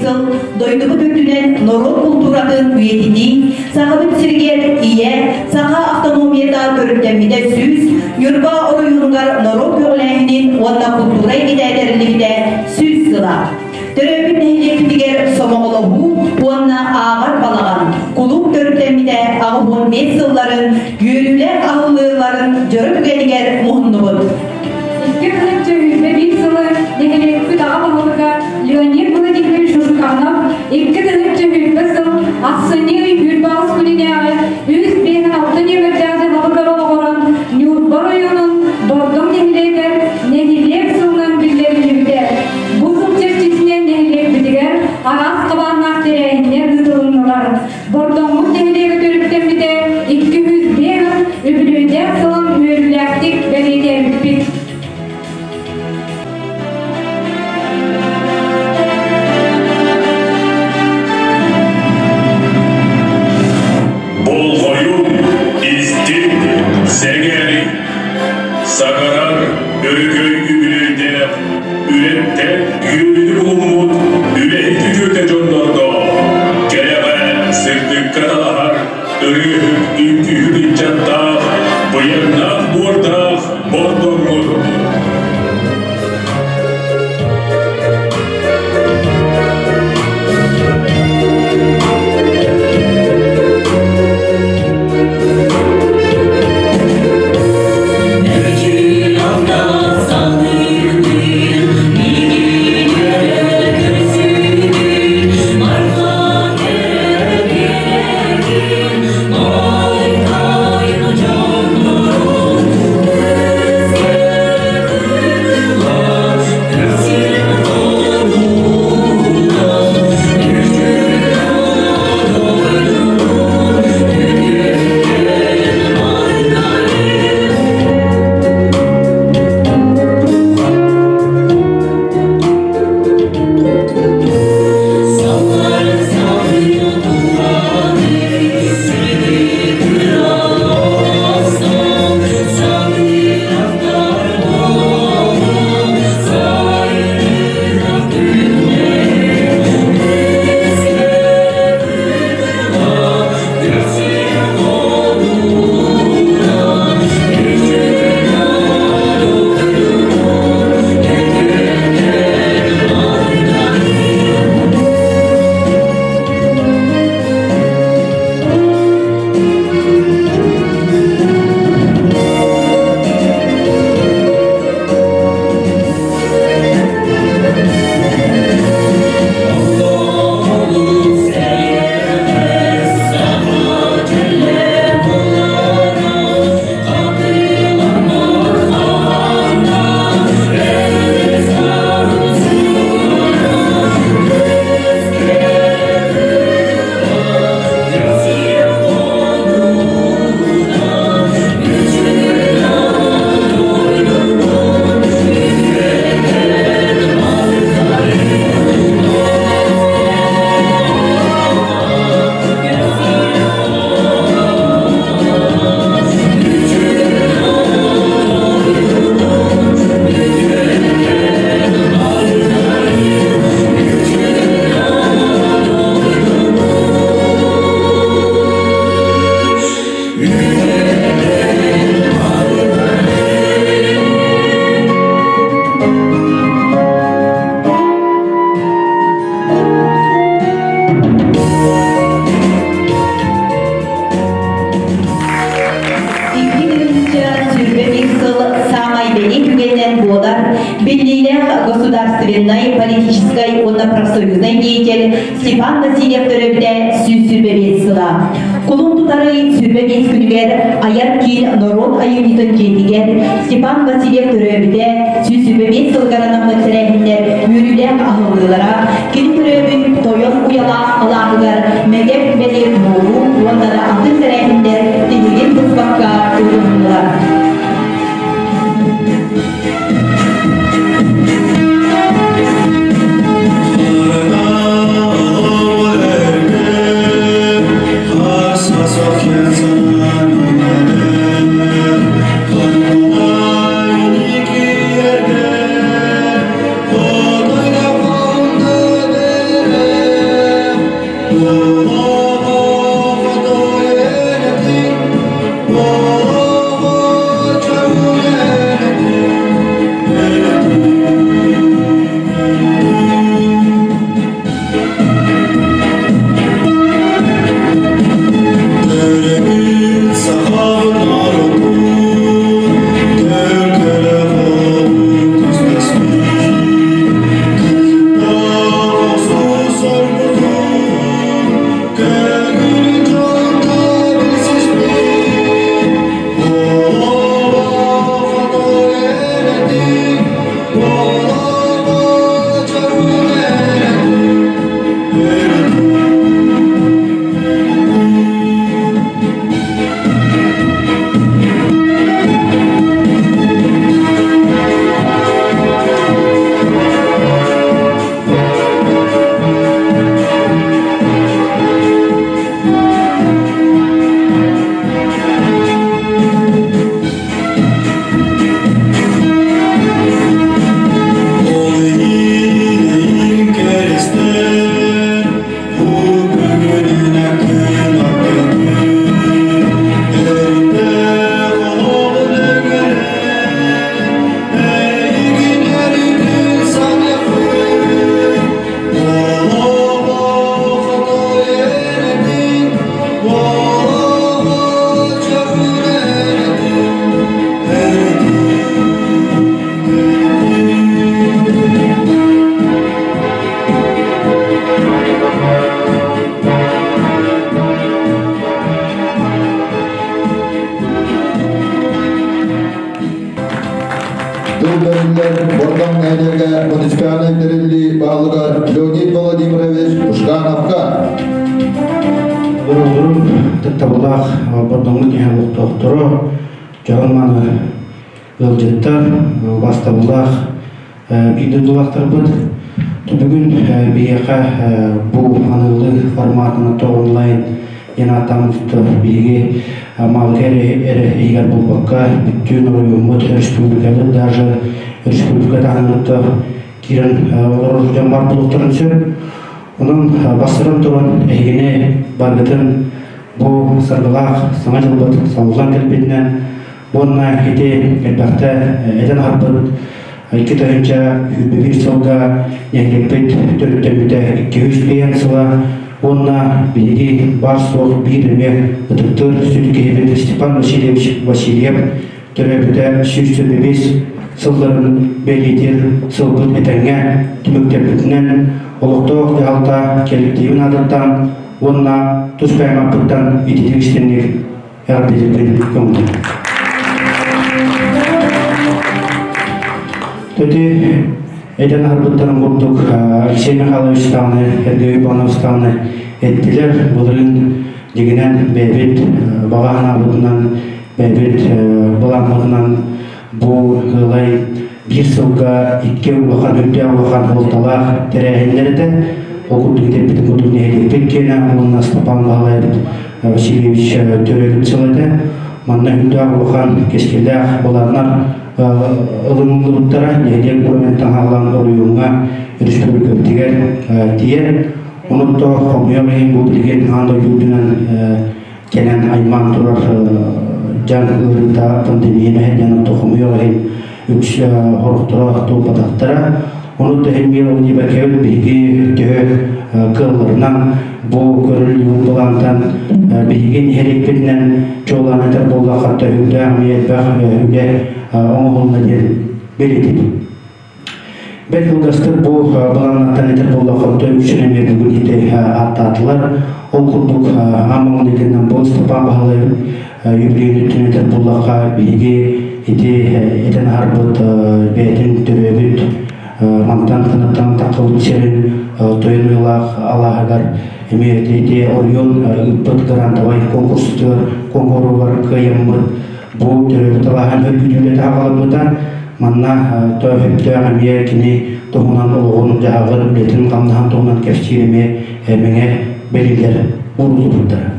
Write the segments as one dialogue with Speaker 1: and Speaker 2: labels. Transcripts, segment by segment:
Speaker 1: сыл дойдубут үрдүнэн норуот култууратын үйэтитии, Сахабыт сиригэр Ийэ, Саха автономията төрүттэммитэ 100, Ньурба оройуонугар норуот көҕүлээһинин уонна култуура эйгэтэ тэриллибитэ 100 сыла. Төрөөбүт нэһилиэкпитигэр сомоҕолоһуу уонна ааҕар балаҕан, кулууп төрүттэммитэ 85 сылларын үөрүүлээх аһыллыыларын дьоро түгэнигэр муһуннубут.
Speaker 2: 2021 сылы нэһилиэкпит аҕа баһылыга Леонид Владимирович Жужуканов 2021 сыл ахсынньы ый 28 күнүнээҕи 356 нүөмэрдээх дьаһалыгар олоҕуран Ньурба оройуонун Бордоҥ нэһилиэгэр нэһилиэк сылынан биллэриллибитэ. Бу сыл чэрчитинэн нэһилиэкпитигэр араас хабааннаах тэрээһиннэр ыытылыннылар. Бордоҥмут нэһилиэгэ төрүттэммитэ 205 үбүлүөйдээх сылын үөрүүлээхтик бэлиэтээбиппит.
Speaker 3: Болҕойуҥ, истиҥ, сэҥээриҥ! Саҥарар өрөгөй үбүлүөйдээх, үлэттэн үөрүүнү булуммут үлэһит үтүөтэ дьоннордоох, кэрэҕэ, сырдыкка талаһар ырыаһыт үҥкүүһүт ыччаттаах, быйаҥнаах буордаах Бордоҥҥут!
Speaker 1: 2021 сыл саамай бэлиэ түгэнинэн буолар биллиилээх государственнай, политическай уонна профсоюзнай деятель Степан Васильев төрөөбүтэ 125 сыла. Кулун тутар ый 25 күнүгэр айар киин норуот айымньытын дьиэтигэр Степан Васильев төрөөбүтэ 125 сылыгар анаммыт тэрээһиннэр үөрүүлээх аһыллыылара, кини төрөөбүт Тойон Уйалаах алааһыгар Мэгэп бэлиэ туруоруу уонна да атын тэрээһиннэр тиһигин быспакка ыытылыннылар.
Speaker 4: олорор Бордоҥ нэһилиэгэ муниципальнай тэриллии баһылыгар Леонид Владимирович Ушкановка.
Speaker 5: Олорун ытыктабыллаах Бордоҥҥо түһэн олохтоохторо, дьоһун маны ыалдьыттар, бастабыллаах биир дойдулаахтарбыт. Бүгүн биһиэхэ бу аныгылыы форматынан онлайн диэн ааттаан биһиги Малыка эрэ иһигэр буолбакка, бүттүүн оройуоммут, республикабыт даже республика таһымыттан киирэн олорор дьон бар буолуохтарын сөп. Онон бастатан туран эһигини баргытын бу саргылаах саҥа дьылбыт саллан кэлбитинэн уонна ити элбэхтэ этэн аһарбыт 2021 сылга нэһилиэкпит төрүттэммитэ 205 сыла уонна биһиги баар-суох биир эмиэ ытыктыыр сүдү киһибит Степан Васильевич Васильев төрөөбүтэ 125 сылларын бэлиэтиир сылбыт этэҥҥэ түмүктэрбитинэн олохтоох дьаһалта кэлликтиибин аатыттан уонна тус бэйэм ааппыттан ититик истиҥник эҕэрдэлиирбин көҥүллүүбүн. Төтү этэн аһарбыттарын курдук Алексей Михайлович даҕаны, Сергей Иванович даҕаны эттилэр. Былырыын дьиҥинэн бэйэбит баҕа санаабытынан, бэйэбит былааммытынан бу ыалай биир сылга икки улахан үрдээх улахан суолталаах тэрээһиннэр этэ. Ол курдук этэрбитин курдук нэһилиэкпит киэнэ уонна Степан Баһылаевич Васильевич төрөөбүт сыл этэ. Манна үрдээх улахан кэскиллээх былааннар ылыныллыбыттара. Нэһилиэк уровеньтан хаалан оройуоҥҥа республикабытыгар тиийэр. Онон хомуйар иһин бу билигин аан дойду үрдүнэн кэлэн аймаан турар дьаҥ ыарыыта пандемия мэһэйдээн отто хомуйар иһин үксэ хорохторо туолбатахтара. Ону да иһин мир диэбэккэбит биһиги төһө кыалларынан бу көрүллүбүт былаантан биһиги нэһилиэкпитинэн чуолаан этэр буоллахха төһүндээх эмиэ элбэх үлэ оҥоһулунна диэн бэлиэтиибин. Бэрт кылгастык бу былааннартан этэр буоллахха үксүн эмиэ бүгүн ити ааттаатылар. Ол курдук Амма Мунитынан бу Степан Баһылаев юбилейын өттүн этэр буоллахха биһиги ити этэн аһарбыт бэйэтин төрөөбүт мантан кынаттан таххыбыт сирин тойон уйалаах алааһыгар эмиэ ити оройуон ыыппыт грантовай конкурсутугар конкуругар кыайаммыт бу төрөөбүт алааһын өргүтүүлэтэ аҕаламмыта. Манна төһөптөөх эмиэ кини туһунан олоҕун-дьаһаҕын, үлэтин-хамнаһын туһунан кэпсиир эмиэ мэҥэ бэлиэлэр ууруллубуттара.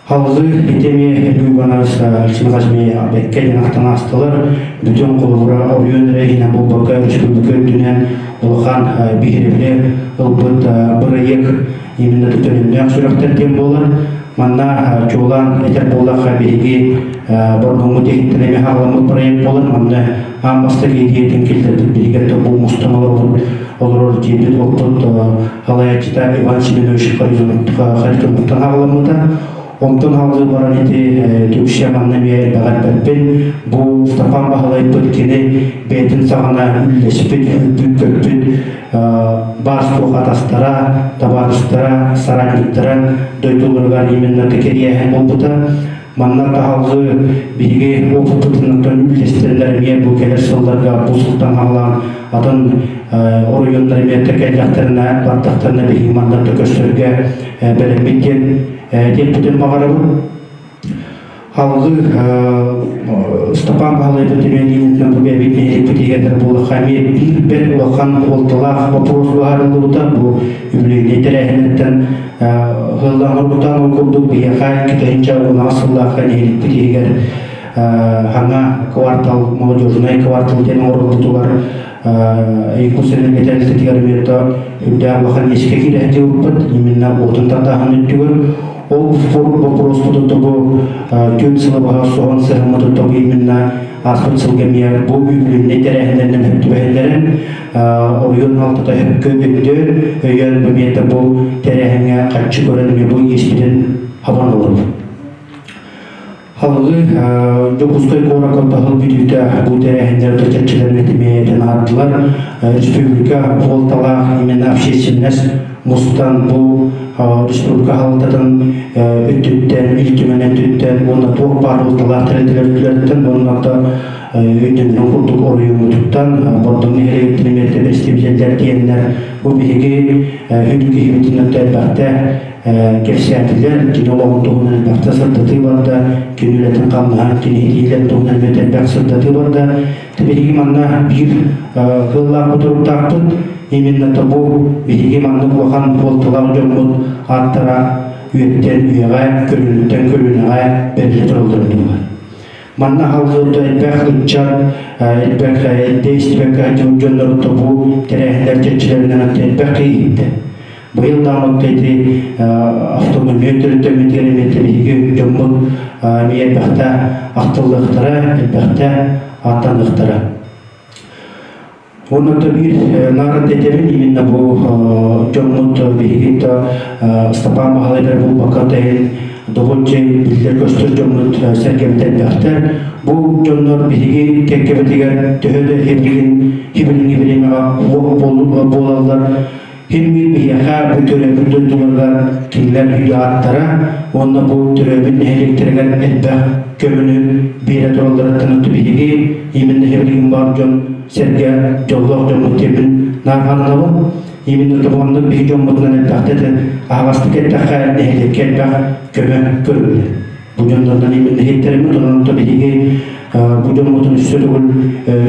Speaker 5: Халҕыы ити эмиэ Эргий Иванович Алексей Михайлович бэккэ диэн ахтан аастылар. Бүтүн холобура оройуон эрэ иһинэн буолбакка республика үрдүнэн улахан биһирэбили ылбыт бырайыак именно төлөннөөх сүрэхтэр диэн буолар. Манна чуолаан этэр буоллахха биһиги Бордоҥҥут иһиттэн эмиэ хаалламмыт проект буолар. Манна аан бастакы идеятын киллэрбит биһиги бу мустан олорбут олорор дьиэбит уоппут салайааччыта Иван Семенович Харитоновтан хаалламмыта. Онтон халгыы баран ити түксэ манна эмиэ элбэҕэр бу Степан Баһылайбыт кини бэйэтин саҕана үллэспит, үппүт-көппүт баар-суох атастара, табаарыстара, соратниктара дойдуларыгар именно кириэһин буолбута. Манна таһалгы биһиги опыппытынан үллэстэллэр эмиэ бу кэлэр сылларга бу сылтан хаалан атын оройуоннар эмиэ кэллэхтэринэ бардахтарына биһиги манна да көрсөргө бэлэммит диэн диэппитин баҕарабын. Халгы Степан Баһылайбыт эмиэ бу бэйэбит нэһилиэкпитигэр буоллахха эмиэ биир бэрт улахан суолталаах боппуруос быһаарыллыбыта бу үбүлүөйнэй тэрээһиннэртэн ыһыллан оргутан ол курдук биһиэхэ китэһинчэ унаҕас сыллаахха нэһилиэкпит иһигэр хаҥа квартал молодежнай квартал диэн оҥорбутугар Якутскай тэрилтэтигэр эмиэ үрдээх улахан иэскэ киирэ сылдьыбыппыт именно уотун тардааһын өттүгэр ол боппуруоспутун тобу түөрт сылы быһа соһон сыһыммытын тобу именно ааспыт сылга эмиэ бу үбүлүннэй тэрээһиннэринэн хөптүбэһиннэрин оройуон алтата хөпкө өйдөөн өйөөн бу эмиэ бу тэрээһиҥҥэ харчы көрөн эмиэ бу иэспитин хабан олорбут. Халгыы Дьокуускай куоракка таһыл бүтүүтэ бу тэрээһиннэр чэрчилэрин этимиэтин ааттылар. Республика суолталаах именно общественность мустан бу республика халытатын өттүттэн, Ил Түмэн өттүттэн уонна туох баар суолталаах тэрилтэлэр уонна өйдөнөрүн курдук оройуоммутуттан Бордоҥ нэһилиэгиттэн эмиэ бэстибитэллэр диэннэр бу биһиги үтү киһибитин элбэхтэ кэпсээтилэр, кини олоҕун туһунан элбэхтэ сырдатыы барда, кини үлэтин хамнаһын, кини иитиилэрин туһунан эмиэ элбэх сырдатыы барда. Биһиги манна биир кыыллаах кутуруктаахпыт, именно тобу биһиги маннык улахан буолталаах дьоммут ааттара үйэттэн үйэҕэ, көлүөнэттэн көлүөнэҕэ бэриллэ туралларын туһугар. Манна халгыырда элбэх ыччат, элбэх действиекка дьоннору тобу тэрээһиннэр чэрчилэринэн элбэх киһи иһиттэ. Быйыл даҕаны ити автономия төрүттэммитигэр эмиэ биһиги дьоммут эмиэ элбэхтэ ахтыллыахтара, элбэхтэ ааттаныахтара. Уонна биир наар этэбин именно бу дьоммут биһиги Степан Махалайдар булбакка тэһин добуччу биллэр көстөр дьоммут сэргэбит элбэхтэр. Бу дьоннор биһиги кэккэбитигэр төһө да хибилин хибилиҥи бириэмэҕэ уох буолаллар. Химмир биһиэхэ бу төрөөбүт дойдуларыгар кинилэр үйэ ааттара уонна бу төрөөбүт нэһилиэктэригэр элбэх көмөнү биэрэ туралларыттан биһиги именно хибилигин бар дьон сэргэ дьоллоох дьоммут диэбин наарҕаннабын. Именно тобоҕоннук биһи дьоммутунан элбэхтэ аһаҕастык эттэххэ нэһилиэккэ элбэх көмө көрүллэр. Бу дьоннордон именно иһиттэриммит, онон биһиги бу дьоммутун өссө төгүл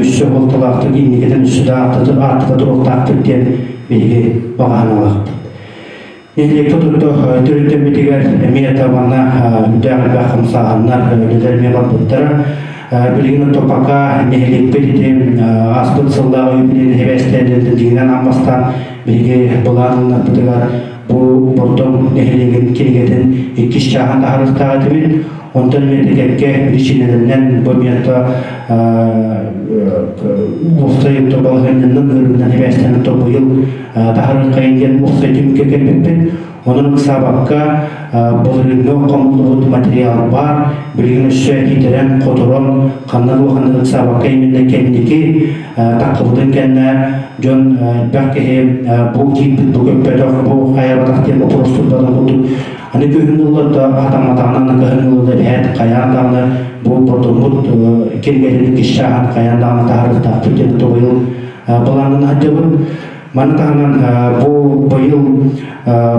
Speaker 5: өссө буолталаахтык инникитин өссө да ааттата туруохтаахпыт диэн биһиги баҕаһаналаахпыт. Нэһилиэккэ тутта төрүттэммитигэр эмиэ табанна үрдээх элбэх хамсааһыннар үлэлэр эмиэ барбыттара. Билигин топака нэһилиэкпит ити ааспыт сыллааҕы юбилейный хибээстээн дьиҥинэн аммастаан биһиги былаан ылынарбытыгар бу Бордоҥ нэһилиэгин кинигэтин иккис чааһын таһаарыахтаах этибит. Онтон эмиэ кэккэ причинэлэринэн бу эмиэ уопсай балаһыанньанан ыарыынан хибээстэнэн то быйыл таһаарыаххайын диэн уопсай түмүккэ кэлбиппит. Онон ыксаабакка былырыыҥҥы хомуллубут материал баар. Билигин өссө киитэрэн, хоторон, ханна улаханнык ыксаабакка именно кэнники таххыбытын кэннэ дьон элбэх киһи бу киирбит, бу көппөтөх, бу хайабатах диэн вопрос турбатын курдук. Аны күһүн ыллар да хатамматаҕынан кыһын ылла эбэһээт хайаан даҕаны бу бордоммут кинигэтин иккис чааһын хайаан даҕаны таһаарыахтаахпыт диэн быйыл былаанын сылдьабыт. Маны таһынан бу быйыл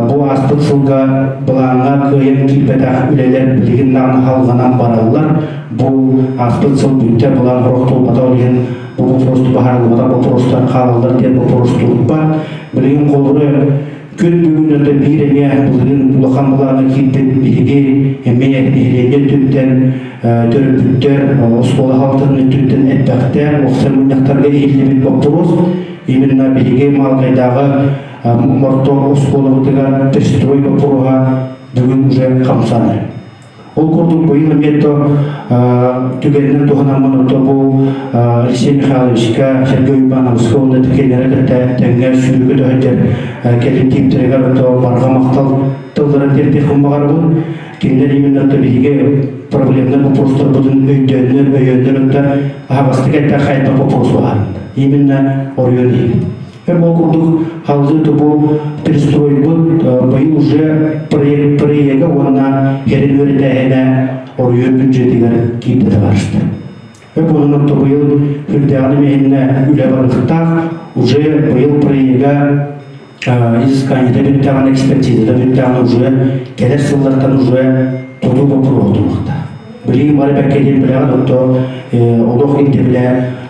Speaker 5: бу ааспыт сылга былааҥҥа кыайан киирбэтэх үлэлэр билигин даҕаны халҕанан бараллар. Бу ааспыт сыл бүттэ былаан сорох туолбата ол иһин бу боппуруосту баһарыллыбатах боппуруостар хаалаллар диэн боппуруос турбат. Билигин холобура күн бүгүн өтө биир эмиэ былырыын улахан былааҥҥа киирбит биһиги эмиэ нэһилиэнньэ өттүттэн төрөппүттэр оскуола хаалтарын өттүттэн элбэхтэ уопсай мунньахтарга иһиллибит боппуруос. Именно биһиги Малгайдааҕы Морто оскуолабытыгар пристрой боппуруоһа бүгүн уже хамсанар. Ол курдук быйыл эмиэ түгэнинэн туһанаммын ото бу Алексей Михайловичка, Сергей Ивановичка уонна кинилэри кытта тэҥҥэ сүүрүкү төһөдөр кэллективтэригэр ото барҕа махтал тылларын тиэрдиэхпин баҕарабын. Кинилэр именно биһиги проблемнай вопростарбытын өйдөөннөр, өйөөннөр ытта аһаҕастык эттэххэ хайдах вопрос баһарында. Именно оройуон иһин. Ол курдук халзы тупу перестройбут быйыл уже проект проега уонна херин үөрэтээһинэ оройуон бюджетигэр киирдэ барышты. Өп онон быйыл үрдээҕини миһиннэ үлэ барыхтаах уже быйыл проега изысканиета бүттэҕинэ, экспертизата бүттэҕинэ уже кэлэр сыллартан уже тутуу боппуруоһу туруохтаах. Билигин бары бэккэ диэн билэҕин, отто олох ирдэбилэ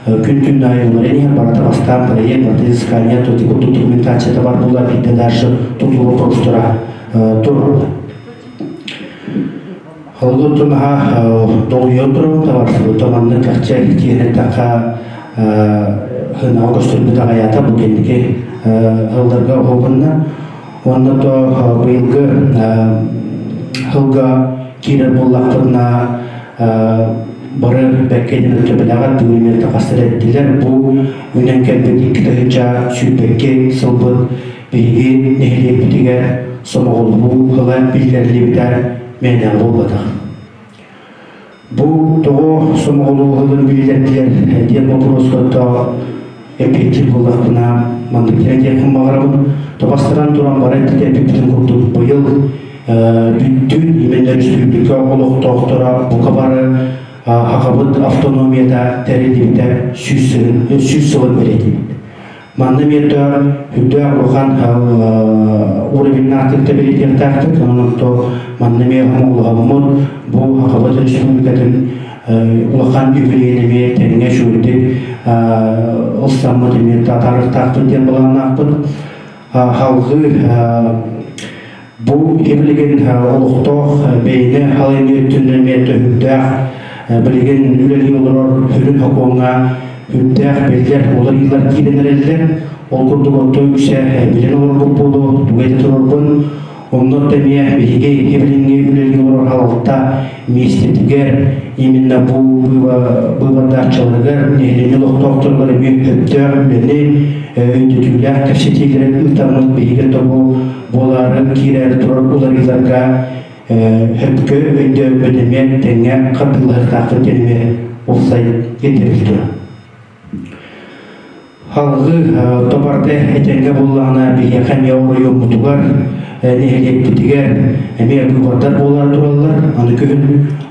Speaker 5: күн-күн аайы уларыйан иһэр, барыта бастаан проект, барыта изыскание, курдук документацията бар буолар, биирдэ дальше тутуу боппуруостара тураллар. Холлор тунаха долуйан турабын табарсыбыта маннык чахчы киһини такка хынаҕа көстөрбүт аҕайаата бу кэнники ылларга оһугунна. Онно то быйылгы сылга киирэр буоллахпытына бары бэккэ диэн өтөбүлэҕэр бүгүн тахастар эттилэр. Бу үнэн кэлбит 2022 сылбыт биһиги нэһилиэкпитигэр сомоҕолоһуу ыла биллэриллибитэ мээнэҕэ буолбатах. Бу тоҕо сомоҕолууһулун биллэрдилэр диэн боппуруоска эппиэттиир буоллахпына, маннык диэн этиэхпин баҕарабын. Тобастаран туран бары эппиппитин курдук быйыл бүттүүн именно өрөспүүбүлүкэ олохтоохторо бука бары Хахабыт автономията тэриллибитэ 100 сылын бэлиэтиибит. Манна эмиэ үрдээх улахан уровеннаахтык да бэлиэтиэхтээхтик, онон то манна эмиэ хомолоһоммут бу Хахабыт Республикатын улахан юбилейин эмиэ тэҥҥэ үчүгэйдик ылсаммыт эмиэ татаарыктаахпыт диэн былааннаахпыт. Халҕыы бу билигин олохтоох бэйэни халайыы өттүнэн эмиэ төһүрдээх билигин үлэлии олорор сүрүн сокуоҥҥа үрдээх биллэр уларыйыылар киирэн эрэллэр. Ол курдук орто үксэ билэн олорбут буолуо, тугу этэ турарбын. Онно эмиэ биһиги билиҥҥи үлэлии олорор халалта миэстэтигэр именно бу быыбардааччыларыгар, нэһилиэнньэ олохтоохторугар эмиэ сөптөөх үлэни, өйдөтүүлээх кэпсэтиилэри ыытаммыт биһиги тобу буолаары киирээри турар уларыйыыларга сөпкө өйдөөбүт эмиэ тэҥҥэ хардыылаһыахтаахпыт диэн эмиэ уопсай ирдэбил турар. Салгыы тобарда этэҥҥэ буоллаҕына биһиэхэ эмиэ оройуоммутугар, нэһилиэкпитигэр эмиэ быыбардар буолаары тураллар. Аны күһүн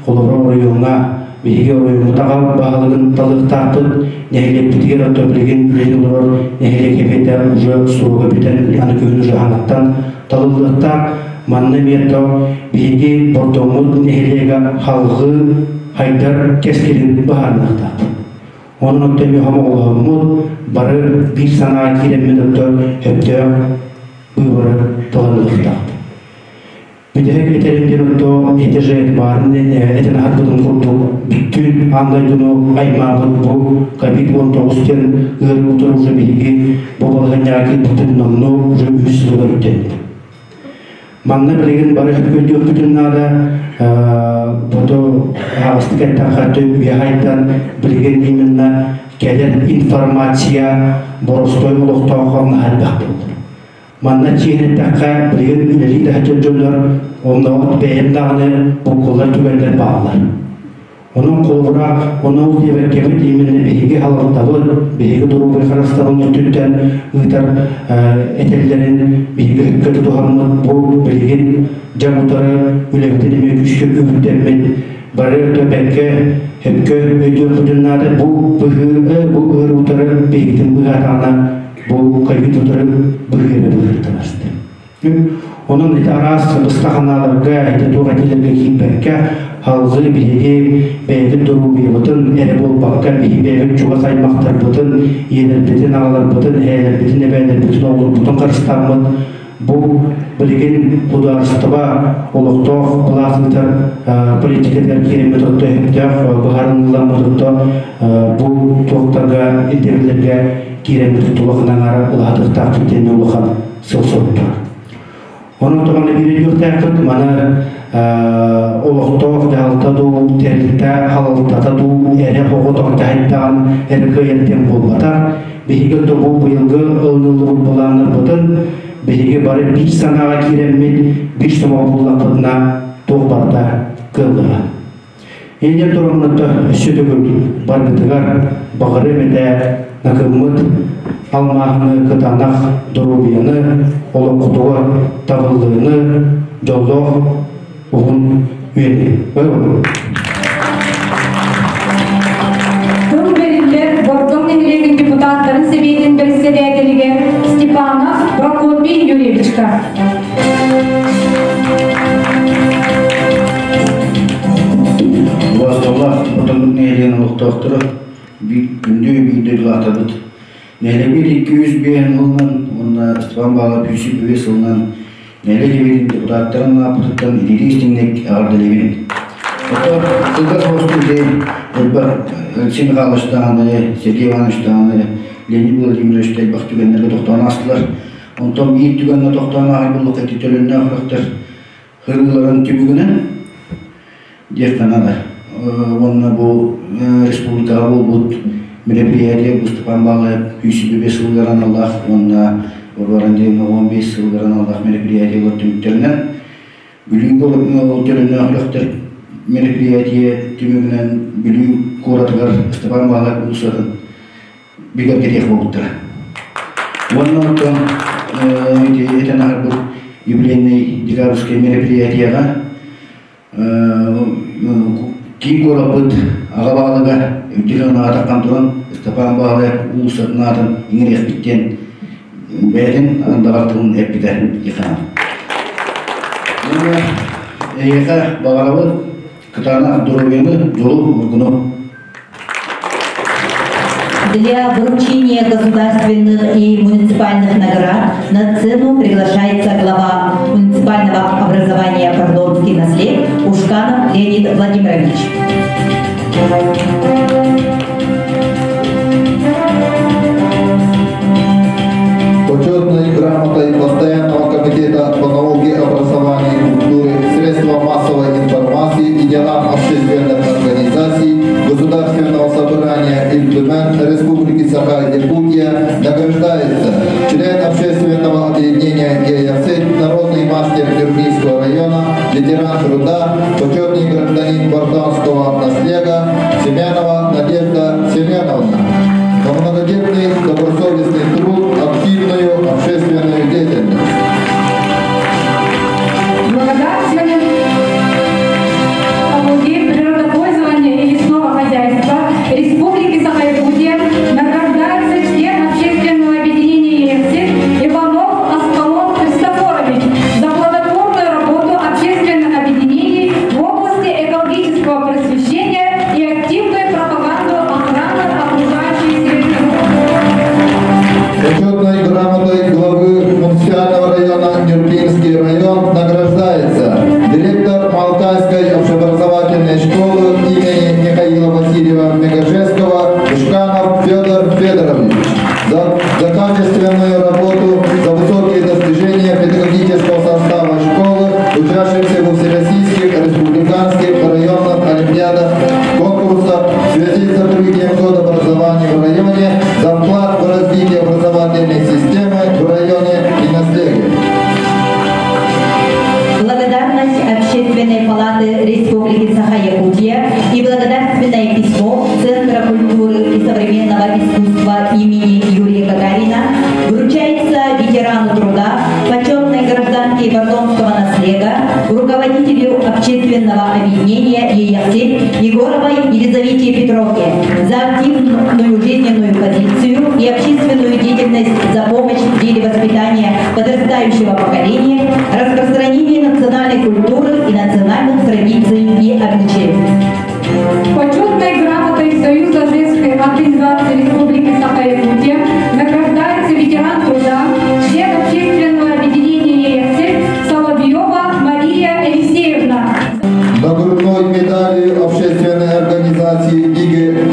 Speaker 5: холобура оройуоҥҥа биһиги оройуоммут аҕа баһылыгын талыахтаахпыт. Нэһилиэкпитигэр ото билигин үлэлии олорор нэһилиэк эбиэтэ уже суруга бүтэн аны күһүн уже хаҥаттан талыллыахтаах. Манна эмиэ то биһиги Бордоҥмут нэһилиэгэ халҕыы хайдар кэскилин быһаарыныахтаахпыт. Онон оттон эмиэ хомоҕолоһоммут, бары биир санааҕа киирэммит оттон сөптөөх быыбары талыныахтаахпыт. Бүтэһик этэрим диэн отто ити же баарын этэн аһарбытым курдук бүттүүн аан дойдуну аймаабыт бу ковид-19 диэн ыарыы уже биһиги бу балаһыанньаҕа киирбитин номнуо уже үһүс сылыгар үктэммит. Манна билигин бары көрдүөхпүтүн наада, бото аһаҕастык эттэххэ үйэхайтан билигин именно кэлэр информация боростуой олохтооххо наһаа элбэх буолар. Манна чиэһин эттэххэ, билигин үлэлии да сылдьар дьоннор онно бэйэм даҕаны буккуллар түгэннэр бааллар. Онон холобура, ону диэбэккэбит именно биһиги халалтабыт, биһиги доруобуйа харыстабылын өттүттэн ыытар этэллэрин биһиги өккө тутуһаммыт бу билигин дьаҥ утары үлэбитин эмиэ күүскэ күүһүрдэммит бары өтөбэккэ өккө өйдүөхпүтүн наада бу быһыы бу ыар утары биһигитин быһаатаҕына бу ковид утары быһыы эрэ быһыыртанасты. Онон ити араас быстах анааларга, ити туох этиилэргэ киирбэккэ, салгыы биһиги бэйэбит доруобуйабытын эрэ буолбакка, биһиги бэйэбит чугас аймахтарбытын, ийэлэрбитин, аҕаларбытын, эһээлэрбитин, эбээлэрбитин, оҕолорбутун харыстааммыт бу билигин судаарыстыба олохтоох былаас ыытар политикатыгар киирэммит отто өһөптөөх быһаарыныыламмыт отто бу туохтарга ирдэбиллэргэ киирэммит улахан аҥаара улаатыахтаахпыт диэн улахан сыл соруктар. Онон тоҕо бириэдиэхтээхпит маны олохтоох дьаһалта дуу, тэрилтэ халалтата дуу эрэ оҕотох дьаһайдаан эрэ кыайар диэн буолбатах. Биһиги бу быйылгы ылыныллыбыт былааннарбытын биһиги бары биир санааҕа киирэммит, биир сомоҕо буллахпытына туох барыта кыаллыа. Инньэ тураммыта өссө төгүл барбытыгар баҕарыам этэ накыммыт алмааһыны кытаанах доруобуйаны, олоххутугар табыллыыны, дьоллоох уһун үйэни.
Speaker 2: Тыл бэриллэр Бордоҥ нэһилиэгин депутаттарын сэбиэтин бэрэссэдээтэлигэр Степанов Прокопий Юрьевичка.
Speaker 6: Убасталлаах Хотонбут нэһилиэгин олохтоохторо күндү биир дойдулаахтарбыт. Нэһилиэкпит 205 сылынан уонна Степан Павлов 105 сылынан нэһилиэк сэбиэтин депутаттарын ааппытыттан итиитик истиҥник эҕэрдэлиибин. Оттон кылгас соҕустук ити элбэх Алексей Михайлович даҕаны, Сергей Иванович даҕаны, Леонид Владимирович да элбэх түгэннэргэ тохтоон аастылар. Онтон биир түгэҥҥэ тохтоон ааһар буоллахха ити төлөннөөх үрэхтэр хырыыларын түмүгүнэн диэххэ наада. Уонна бу республикаҕа буолбут мероприятие бу Степан Баалаев 125 сылыгар аналлаах уонна Варвара Андреевна 15 сылыгар аналлаах мероприятиелар түмүктэринэн Бүлүүгэ ол төлөннөөх үрэхтэр Мероприятие түмүгүнэн Бүлүү куоратыгар Степан Баһылай уулуссатын бигэргэтиэх буолбуттара. Уонна оттон ити этэн аһарбыт юбилейный декабрьскай мероприятиеҕа киин куораппыт аҕа баһылыга үрдүк анаатаххан туран Степан Баһылай уулуссатын аатын иҥэриэхпит диэн бэйэтин андаҕар тылын эппитэ Тихонов. Уонна эйиэхэ баҕарабын кытаанах доруобуйаны, дьолу, ургуну.
Speaker 1: Для вручения государственных и муниципальных наград на сцену приглашается глава муниципального образования Бордонский наслед Ушканов Леонид Владимирович.
Speaker 4: Почетной грамотой Постоянного комитета по науке, образованию, культуре, средствам массовой информации и делам общественных организаций Государственного собрания Ил Түмэн Республики Саха-Якутия награждается член общественного объединения ЕЯЦ, народный мастер Нюрбинского района, ветеран труда, почетный гражданин Бордонского наслега Семенова Надежда Семеновна. За многодетный добросовестный труд, активную общественную деятельность.
Speaker 2: Благодарственным музей природопользования и лесного хозяйства Республики Саха-Якутия награждается член общественного объединения ЕФСИ Иванов Аскалон Христофорович за плодотворную работу общественных объединений в области экологического просвещения и активную пропаганду охраны окружающей среды.
Speaker 4: Почетной грамотой главы муниципального района Нюрбинский район награждается директор Малтайской общеобразовательной школы имени Михаила Васильева Мегажеского Ушканов Федор Федорович за качественную работу, за высокие достижения педагогического состава школы, учащихся во всероссийских, республиканских, районных олимпиадах, конкурсах в связи с закрытием года образования в районе, за вклад в развитие образовательной системы в районе и наследие.
Speaker 1: Благодарность Общественной палаты Республики Саха-Якутия и благодарственное письмо Центра культуры и современного искусства имени Юрия Гагарина вручается ветерану труда, почетной гражданке Бордонского наслега, руководителю общественного объединения ЕЯСИ Егоровой Елизавете Петровне за активную жизненную позицию и общественную деятельность, за помощь в деле воспитания подрастающего поколения, распространение национальной культуры и национальных традиций и обычаев.
Speaker 2: Почетной грамотой Союза женской организации Республики Саха-Якутия награждается ветеран труда, член общественного объединения ЕС Соловьева Мария Елисеевна.
Speaker 4: Нагрудной медалью общественной организации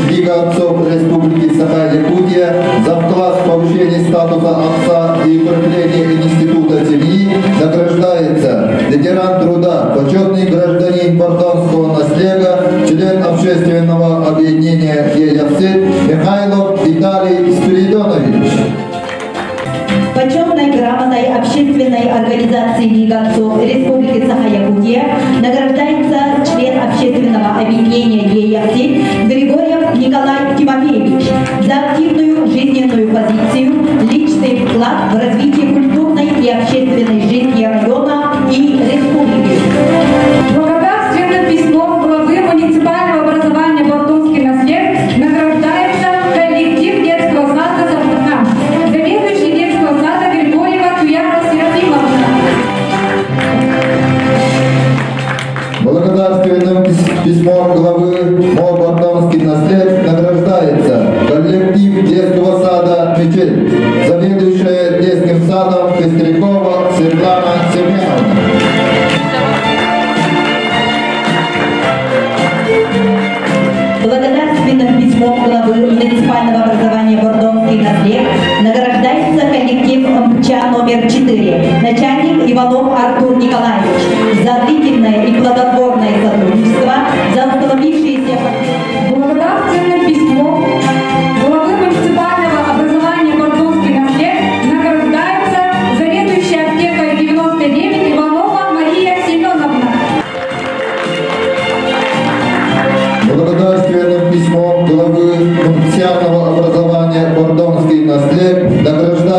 Speaker 4: Лига отцов Республики Саха-Якутия за вклад в повышение статуса отца и укрепление института семьи награждается ветеран труда, почетный гражданин Бордонского наслега, член общественного объединения ЕЯФСИ Михайлов Виталий Спиридонович.
Speaker 1: Почетной грамотой общественной организации Лига отцов Республики Саха-Якутия награждается член общественного объединения ЕЯФСИ Григорьев Николай Тимофеевич за активную жизненную позицию, личный вклад в развитие культурной и общественной жизни района и республики.
Speaker 2: Благодарственным письмом главы муниципального образования Бордонский наслед награждается коллектив детского сада «Сартака», заведующий детского сада Григорьева Туяра Серафимовна.
Speaker 4: Благодарственным письмом главы МО Бордонский наслед награждается коллектив детского сада «Мечеть», заведующая детским садом Пестрякова Светлана Семеновна.
Speaker 1: Благодарственным письмом главы муниципального образования Бордонский наслед награждается коллектив МЧА номер 4, начальник Иванов Артур Николаевич, за длительное и плодотворное сотрудничество, за установившиеся.
Speaker 2: Благодарственным письмом главы муниципального образования Бордонский наслед награждается заведующая аптекой 99 Иванова Мария Семеновна.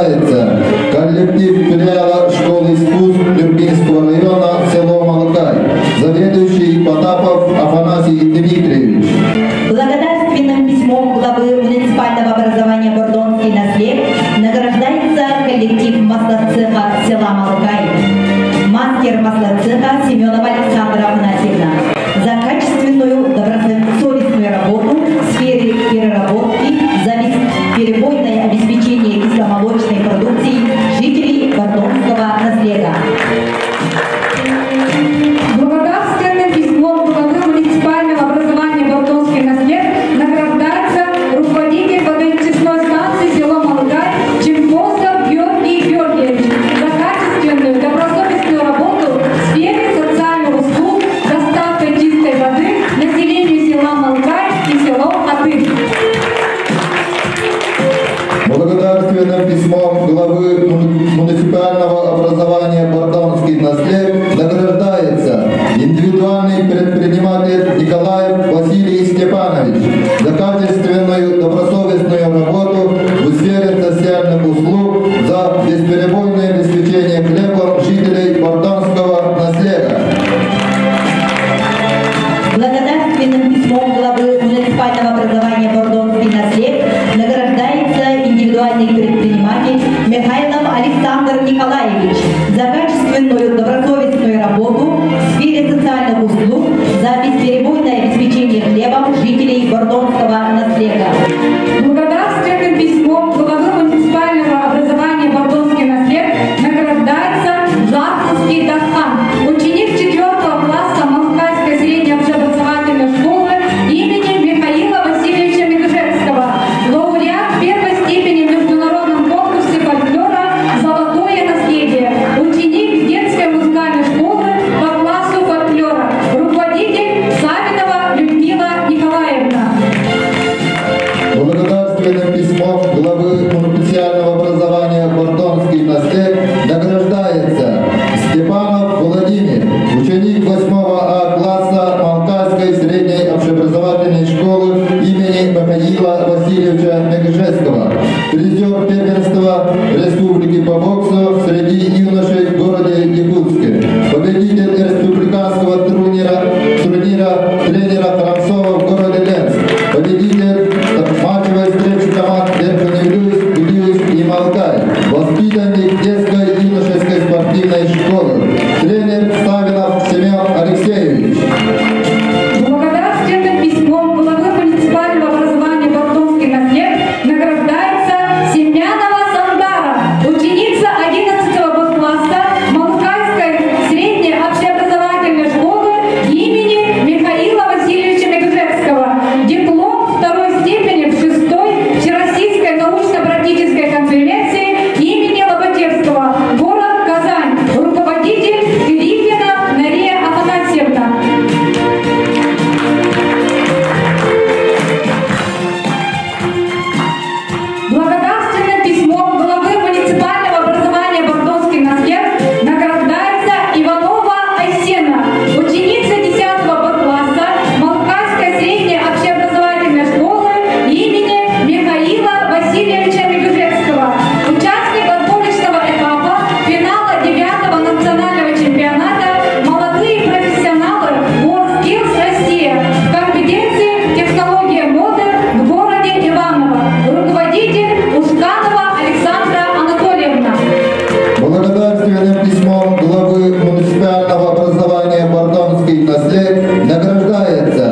Speaker 4: награждается коллектив филиала школы искусств Нюрбинского района село Малыкай, заведующий Потапов Афанасий Дмитриевич.
Speaker 1: Благодарственным письмом главы муниципального образования Бордонский наслед награждается коллектив маслоцеха села Малыкай. Мастер маслоцеха Семенова Александра Афанасьевна за качественную добросовестную работу в сфере переработки, за бесперебойное обеспечение кисломолочной продукции жителей Бордонского наслега.
Speaker 2: Благодарственным письмом главы муниципального образования Бордонский наслед награждается руководитель водоочистной станции село Малыкай Чемпосов Георгий Георгиевич за качественную добросовестную работу в сфере социальных услуг, доставка чистой воды населению села Малыкай и село Атыр.
Speaker 4: Благодарственным письмом главы муниципального образования Бордонский наслед награждается индивидуальный предприниматель Николаев Василий Степанович за качественную добросовестную работу в сфере социальных услуг, за бесперебойное обеспечение хлебом жителей Бордонского наслега.
Speaker 1: Благодарственным письмом главы муниципального образования Бордонский наслед награждается индивидуальный предприниматель Михайлов Александр Николаевич за качественную добросовестную работу в сфере социальных услуг, за бесперебойное обеспечение хлебом жителей Бордонского наслега.
Speaker 2: Благодарственным письмом главы муниципального образования Бордонский наслед награждается Жарковский Дархан, ученик 4 класса Малыкайской средней общеобразовательной школы имени Михаила Васильевича Мегежекского, лауреат первой степени в международном конкурсе фольклора «Золотое наследие», ученик детской музыкальной школы по классу фольклора, руководитель Савинова Людмила Николаевна.
Speaker 4: Благодарственным письмом главы муниципального образования Бордонский наслед награждается Степанов Владимир, ученик 8 А класса Малкайской средней общеобразовательной школы имени Михаила Васильевича Мегежекского, призер первенства республики по боксу среди юношей в городе Якутске, победитель республиканского турнира тренера Храмцова в городе Ленск, победитель матчевой встречи команд Верхневилюйск, Вилюйск и Малкай, воспитанник детской и юношеской спортивной школы, тренер Савинов Семен Алексеевич.
Speaker 2: Благодарственным письмом главы муниципального образования Бордонский наслед награждается Семянова Сандара, ученица 11 класса Малыкайской средней общеобразовательной школы имени Михаила Васильевича Мегежекского, диплом второй степени в 6-й Всероссийской научно-практической конференции имени Лобачевского, город Казань, руководитель Грифина Нария Афанасьевна. Благодарственным письмом главы муниципального образования Бордонский наслед награждается Иванова Айсена, ученица 10 класса Малыкайской средней общеобразовательной школы имени Михаила Васильевича Мегежекского, участник отборочного этапа финала 9-го национального чемпионата «Молодые профессионалы WorldSkills Россия» в компетенции «Технология моды» в городе Иваново. Руководитель Ушканова Александра Анатольевна.
Speaker 4: Благодарственным письмом главы муниципального образования Бордонский наслед награждается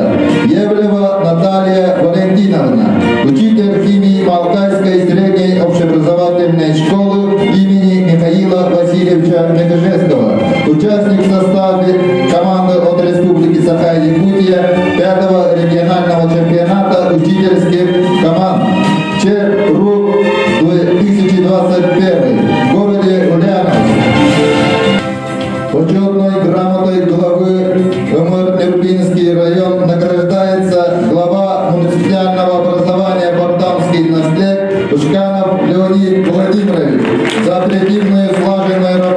Speaker 4: Евлева Наталья Валентиновна, учитель химии Малкайской средней общеобразовательной школы имени Михаила Васильевича Мегежекского, участник в составе команды от Республики Саха-Якутия 5-го регионального чемпионата учительских команд ЧРУ 2021 в городе Ульяновск. Почетной грамотой главы МР Нюрбинский район награждается глава муниципального образования Бордонский наслед Ушканов Леонид Владимирович за оперативную слаженную работу.